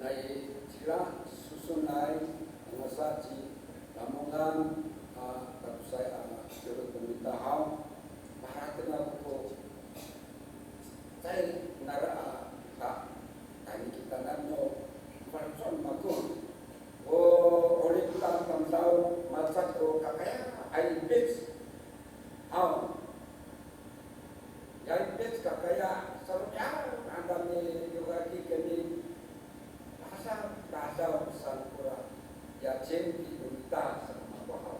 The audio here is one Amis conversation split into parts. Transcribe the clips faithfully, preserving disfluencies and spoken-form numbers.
Ay, cila sosonay, ano sa ci Lamongan, a, tatosaay a, sirot no mita haw, maharateng ako ko caay nara a, ta, tayni kitanan no faloco' no mako. O 'orip ta tamdaw, malecad ko kakaya'ay pic. Haw. Ya pic kakaya, saromi'ad a miyohaki kami, pasal, pasal saan kora, ya cinti no mita saan ko mako haw.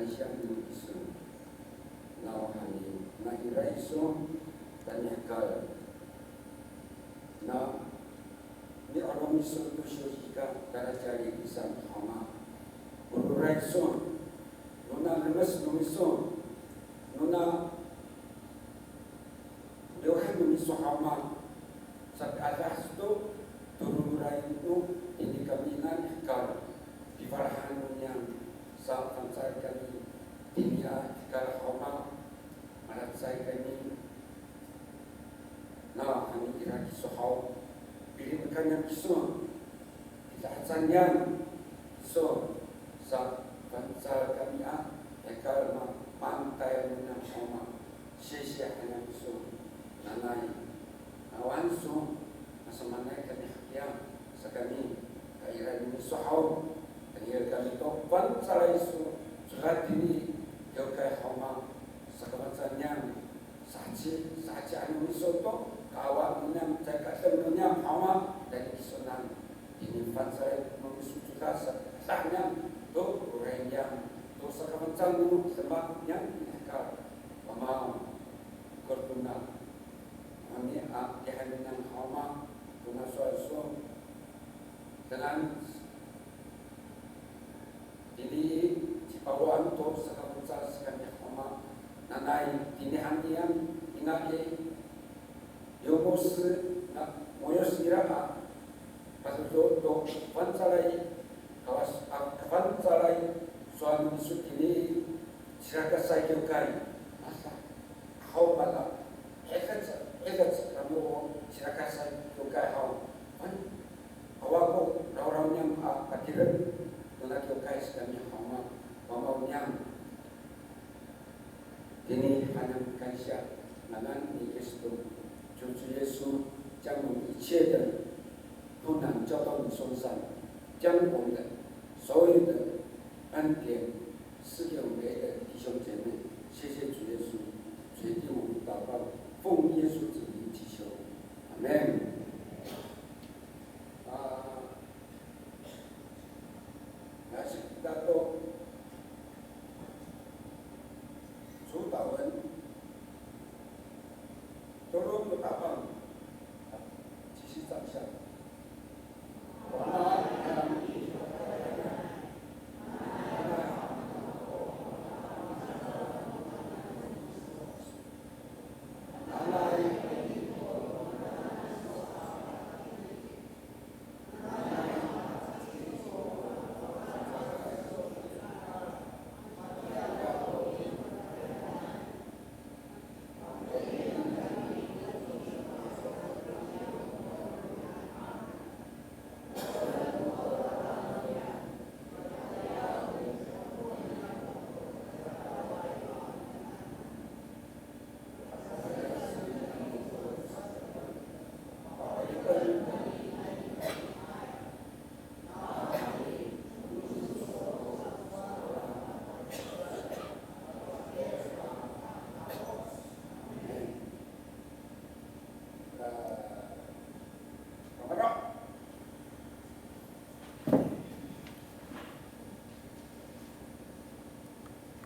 Siyam no iso. Nawhani, na ira iso, tayni hekal. Na, mi'orong iso to siyosikaka, tala cali isan hama. Pororay iso, nona lemes no miso, nona Lewhen no miso hama, sapiadah to, tororay no, ini kami nan hekal, pifalahan no niyam, sa fangcal kami, tiniya hekal hama, malacecay kami, nawhani ira kiso haw, pilimekan niyam kiso, Ita haca niyam, so, sa fangcal kami a, hekal ma, mantay no niyam hama, sisiya han niyam so, nanay. Nawhan so, masamaanay kami hakiya, sa kami, kaira niyam so haw, tengil kami to, fangcalay so, codad tini, kiwkay hama, sa kafangcal niyam, Sahaci, sahaci ano miso to, kaawa no niyam, caay kaedeng no niyam, hama, tayni kiso nan. Ini fangcalay no miso to sa, sa niyam, to, roray niyam, to sakafangcal no demak niyam, ini hekal, Wama, ikor to na. Kami, a, tihan niyam, hama, to na sowal so. Dengan Tini, cipawan to sakafangcal sa kami hama, nanay tini han niyam, inga i, yomos na moyos nira a, pasodo to fangcalay, kawas, a, fangcalay, sowal no miso tini, cirakasay kiwkay, masa, haw mala, hekec, hekec, kamo cirakasay kiwkay haw, Awa ko rawraw niyam a patireng, nona kiwkay sa kami hama, Wama niyam. Tini hanan kansiya, ngangan ni Kristo, 主耶稣，将我们一切的困难交到你身上，将我们的所有的恩典